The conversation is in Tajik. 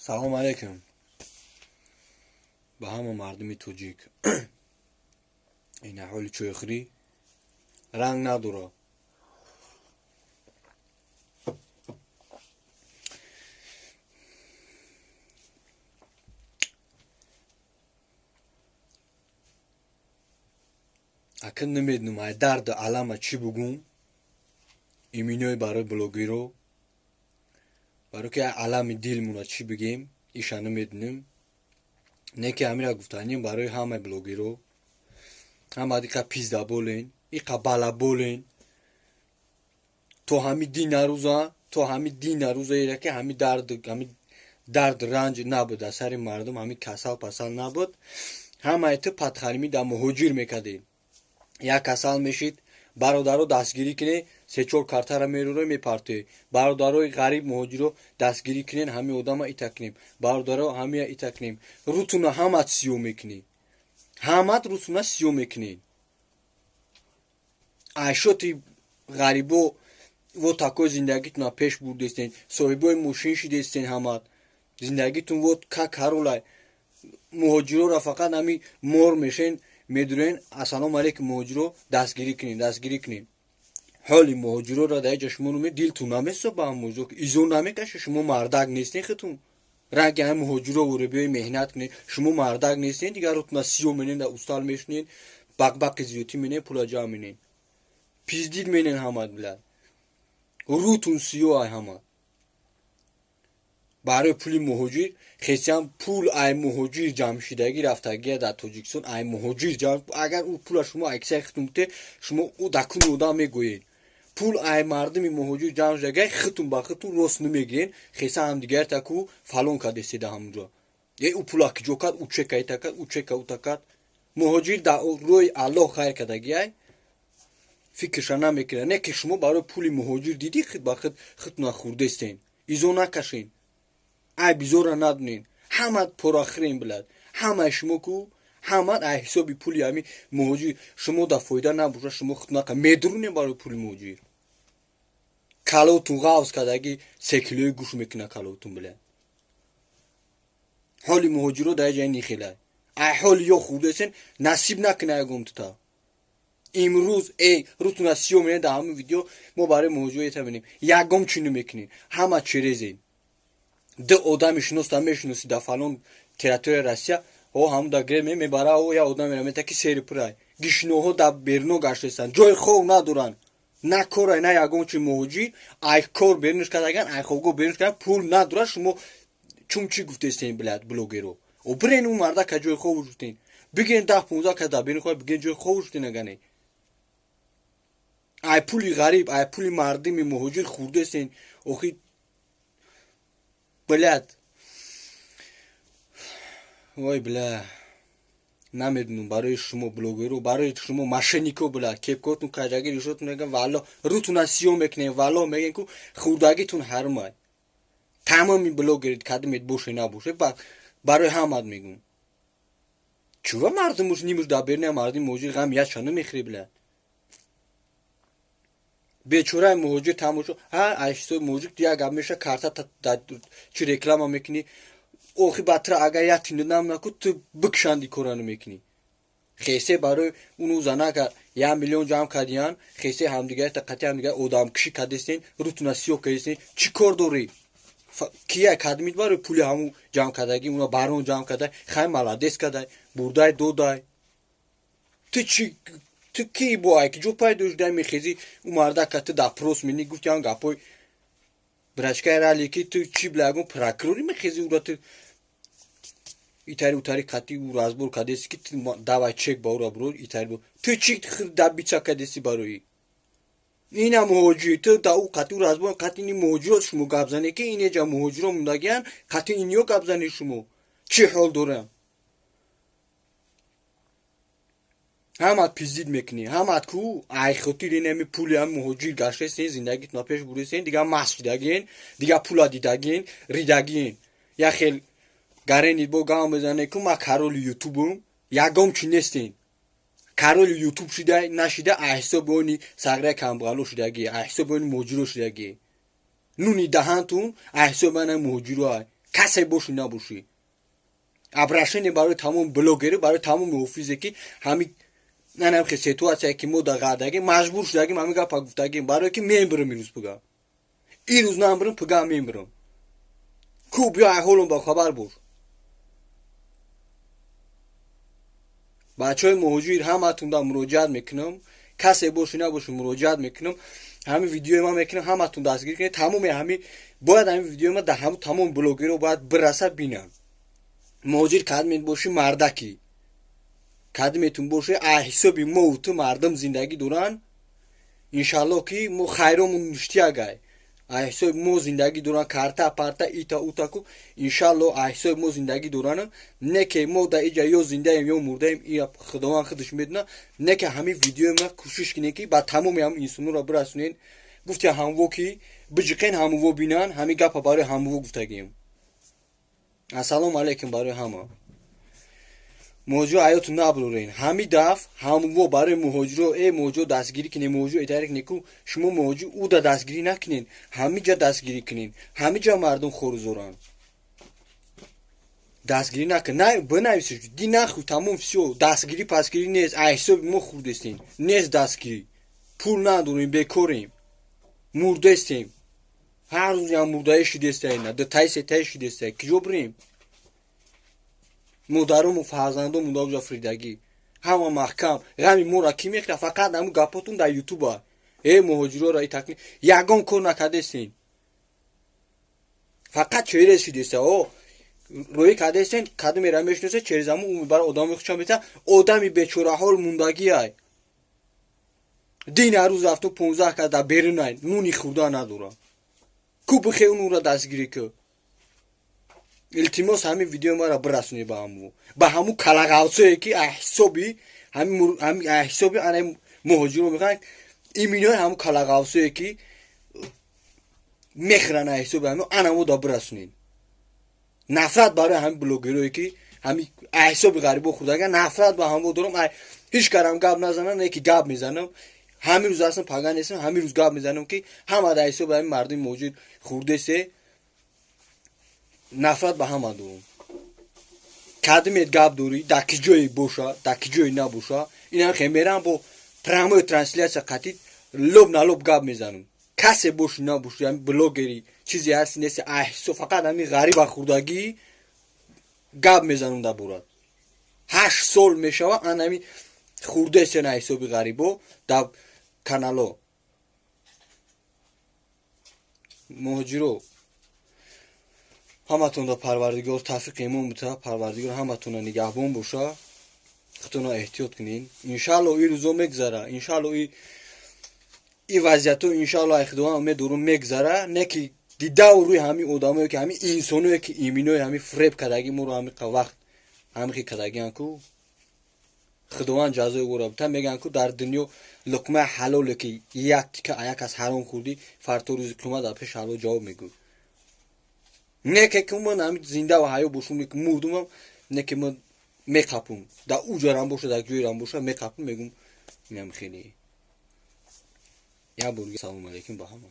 Салом алейкум ба ҳама мардуми тоҷик. Ин аҳоли чойхӯрӣ ранг надорад. Акн намедонам ай дарду алама чӣ бугум, иминои барои блогеро, барои ки алами дилмона чӣ бигем, иша намедонем. Не ки ҳамира гуфтанем барои ҳамаи блогеро, ҳама иқа пиздаболен, иқа балаболен, то ҳами динарӯза, то ҳами динарӯза ера ки ҳами дард, ҳами дард ранҷ набуд аз сари мардум, ҳами касал пасал набуд, ҳамаи ту падхалимӣ дар муҳоҷир мекардем. Як касал мешид, бародаро дастгирӣ кунед, се-чор картара мерӯро мепартоед. Бародарои ғариб муҳоҷиро дастгирӣ кунед, ҳами одама ита кунем. Бародаро ҳамия ита кунем. Рӯтуна ҳамат сиё мекунед. Ҳамат рӯтуна сиё мекунед. Айшоти ғарибо во такой зиндагитона пеш бурдестен, соҳибои мошин шидестен ҳамат. Зиндагитон вот как ҳаролай. Муҳоҷирора фақат ҳами мор мешен, медурен, ассалому алейкум муҳоҷиро дастгирӣ кунед, дастгирӣ кунед. Ҳоли муҳоҷирора дар ҷа шумо нуме дилтун намесо ба муҳоҷиро, изо намекаше, шумо мардак нестен хитун. Ранги ҳами муҳоҷиро воре биёи меҳнат кунед, шумо мардак нестен, дигар рутуна сиё менен, дар устал мешунед, бақбақи зиётӣ менен, пула ҷамъ менен. Пиздид менен ҳамат билад. Рутун сиё ай ҳамат. Барои пули муҳоҷир хесиам пул ай муҳоҷир ҷамъшидагӣ рафтагия дар Тоҷикистон ай муҳоҷир ҷамъ. Агар ӯ пула шумо аксари хитун бутед, шумо ӯ дар куни одам мегӯед. Пул ай мардуми муҳоҷир ҷамъ шудагия хитун ба хитун рост намегирен, хеса ҳамдигар таку фалон кардестеда ҳамунҷо. Е ӯ пула киҷо кард, ӯ чека ита кард, ӯ чека ута кард. Муҳоҷир дар рӯи Аллоҳ хайр кардагиай, фикрша намекунад. Не ки шумо барои пули муҳоҷир дидӣ хит ба хит хитуна хӯрдестен. Изо накашен. Ай бизора надонен. Ҳамат порахӯрен билад. Ҳамаи шумо ку, ҳамат ай ҳисоби пули ҳами муҳоҷир шумо да фоида набоша, шумо хитуна медрунем барои пули муҳоҷир. Калотун ғавз кардаги се килои гӯш мекуна калотун билад. Ҳоли муҳоҷиро дар ҷай нихелай. Ай ҳоли ё хӯрдесен насиб накуна ягон тута. Имрӯз эй рӯтуна сиё менед дар ҳамин видео мо барои муҳоҷиро ета менем. Ягон чӣ намекунем. Ҳама черезем. Ду одами шиноста мешиноси дар фалон территорияи Россия, о ҳамун дар грем мебара, о я одам мера мета ки сери пурай. Гишноҳо дар берно гаштестанд, ҷои хов надоранд. На корай, на ягон чи муҳоҷир, ай кор берунш кардаган, ай хобгоҳ берунш кардан, пул надорад, шумо чун чӣ гуфтестен блядь блогеро. О бирен ӯ мардака ҷои хов шуден. Бигирен 10-15 кас дар берун хоб, бигирен ҷои хов шуден агане. Ай пули ғариб, ай пули мардуми муҳоҷир хӯрдестен. Охи блядь. Вой бля. Намедонам барои шумо блогеро, барои шумо мошеннико бля, кепкотун каҷаги ришотун меган, валло рӯтуна сиё мекунем, валло мегӯем ку хӯрдагитун ҳармай. Тамоми блогерит кадимет боше набоше, барои ҳамат мегӯм. Чува мардумуш нимуш дар беруни мардуми муҳоҷир ғам яча намехӯри бля. Бечораи муҳоҷир тамошо, ҳа ай ҳисоби муҳоҷир як гап меша, карта чӣ реклама мекунӣ, охи батра агар як тинда нам наку, ту бикшанди кора намекунӣ. Хесе барои уну занака 1 миллион ҷамъ кардиян, хесе ҳамдигарта қатъи ҳамдигар одамкушӣ кардестен, рӯтуна сиёҳ кардестен, чӣ кор дорӣ? Кия кадмит барои пули ҳамун ҷамъ кардагӣ, уна барон ҷамъ кардай, хай маладес кардай, бурдай додай. Ту чӣ, ту ки бо ай ки ҷо пайдо шудай мехезӣ, ӯ мардака ту допрос менӣ, гуфти ҳам гапҳои брачкаи рали ки ту чӣ бля ягон прокурорӣ мехезӣ, ура ту итари утари кати ӯ разбор кардеси ки ту давай чек ба ура буро итари бу. Ту чӣ дабича кардеси барои? Ина муҳоҷир, ту да ӯ қати ӯ разбор қати ини муҳоҷиро шумо гап занед ки инеҷа муҳоҷиро мондагиян, қати иниё гап занед шумо. Чӣ ҳол дорам? Ҳамат пиздид мекунӣ, ҳамат ку ай хотир инами пули ҳам муҳоҷир гаштесен, зиндагитона пеш бурдесен, дигар маст шидагиен, дигар пула дидагиен, ридагиен. Я хел гаренид бо гам мезане ку ма кароли ютубум, ягон чӣ нестен. Кароли ютуб шида нашида ай ҳисоби они сағраи камбағало шидагӣ, ай ҳисоби они муҳоҷиро шидагӣ. Нуни даҳантун ай ҳисоби ана муҳоҷиро ай. Касе бошӣ набошӣ. Обращение барои тамоми блогерӣ, барои тамоми офизе ки ҳами нанамхе ситуация ки мо дар ғардагим, маҷбур шудагим ҳамин гапа гуфтагим, барое ки мембирам ирӯз пига. Ирӯз намбирам, пига мембирам. Ку биё ай ҳолом ба хабар бош. Бачаҳои муҳоҷир ҳаматунда муроҷиат мекунам, касе бошӣ набошӣ муроҷиат мекунам. Ҳамин видеои ман мекунам, ҳаматун дастгирӣ кунед. Тамоми ҳамин бояд ҳамин видеои ман дар ҳамун тамоми блогерҳо бояд бираса бинанд. Муҳоҷир кадмет бошӣ мардакӣ. Кадметун бошӣ ай ҳисоби мо ту мардум зиндагӣ доранд. Иншаллоҳ ки мо хайромун ништиягай. Ай ҳисоби мо зиндагӣ доранд, карта парта ита ута ку иншаллоҳ ай ҳисоби мо зиндагӣ доранд. Не ки мо дар иҷа ё зиндаем ё мурдаем, ия Худованд худаш медонад. Не ки ҳамин видеои ма кӯшиш кунед ки ба тамоми ҳамин инсонҳоро бирасонед. Гуфти ҳамво ки биҷиқен ҳамво бинанд, ҳамин гапа барои ҳамво гуфтагием. Ассалому алайкум барои ҳама. Муҳоҷиро ҳаёту набурорен. Ҳамин даф ҳамво барои муҳоҷиро, э муҳоҷиро дастгирӣ кунед, муҳоҷиро итаре кунед ку шумо муҳоҷир уда дастгирӣ накунед, ҳамин ҷа дастгирӣ кунед. Ҳамин ҷа мардум хорузоранд. Дастгирӣ накун, на бинависед, ди нахӯй, тамом всё, дастгирӣ пасгирӣ нест, ай ҳисоби мо хурдестем. Нест дастгирӣ. Пул надорем, бекорем. Мурдестем. Ҳар рӯз ям мурдаи шидестаина, дутаи сетаи шидестай. Киҷо бирем? Модарому фарзандому даҷа фридагӣ. Ҳама маҳкам. Ғами моро кӣ мехӯрад? Фақат ҳамун гапотун дар ютуба. Э муҳоҷироро и такни ягон кор накардестен. Фақат через шидеста. О рӯӣ кардестен, кадомеро мешиносед, через ҳамун ӯ мебара одами худшон мета, одами бечораҳол мондагиай. Дин ҳар рӯз рафту 15 кас дар берунай, нуни хӯрда надорад. Ку бихе унуро дастгирӣ ку. Илтимос ҳамин видеои маро бирасонед ба ҳаму. Ба ҳамун калағавсое ки ай ҳисоби ҳамин ай ҳисоби ана муҳоҷиро мехоҳанд, иминои ҳамун калағавсое ки мехӯранд ай ҳисоби ҳамин анамо да бирасонед. Нафрат барои ҳамин блогерое ки ҳамин ай ҳисоби ғарибо хӯрдага, нафрат ба ҳамо дорам. Ай ҳеҷ карам гап назанам, не ки гап мезанам. Ҳамин рӯз ҳастам, пага нестам, ҳамин рӯз гап мезанам ки ҳама дар ҳисоби ҳамин мардуми муҳоҷир хӯрдесе. Нафрат ба ҳама дорам. Кадимет гап дорӣ, дар ки ҷое боша, дар ки ҷое набоша, инам хе мерам бо прямой трансляция қатӣ лоб на лоб гап мезанам. Касе бошӣ набошӣ, ҳамин блогери чизе ҳасти нести, ай ҳисоб фақат ҳамин ғариба хӯрдагӣ гап мезанам дар борат. 8 сол мешава ан ҳамин хӯрдесен ай ҳисоби ғарибо дар канало. Муҳоҷиро ҳаматонро Парвардигор тавфиқи имон бита, Парвардигор ҳаматонро нигаҳбон боша. Худтонро эҳтиёт кунед. Иншааллоҳ ин рӯзо мегузара. Иншааллоҳ ин вазъиятҳо иншааллоҳ ай Худованд умед дорум мегузара. Не ки дидаву рӯи ҳамин одамое ки ҳамин инсоное ки иминои ҳамин фиреб кардагӣ моро ҳамин вақт ҳамин хел кардагиан ку Худованд ҷазои ӯро бита. Мегӯянд ку дар дунё луқмаи ҳалоле ки як тика як аз ҳаром хӯрдӣ, фарто рӯзи қиёмат дар пеши Аллоҳ ҷавоб мегӯй. Не ке ки ман ҳамин зинда ва ҳаё бошум, не ки мурдумам, не ки ман меқапум. Дар уҷарам боша, дар ҷойрам боша, меқапум, мегӯм инам хеле. Як бор салому алайкум ба ҳама.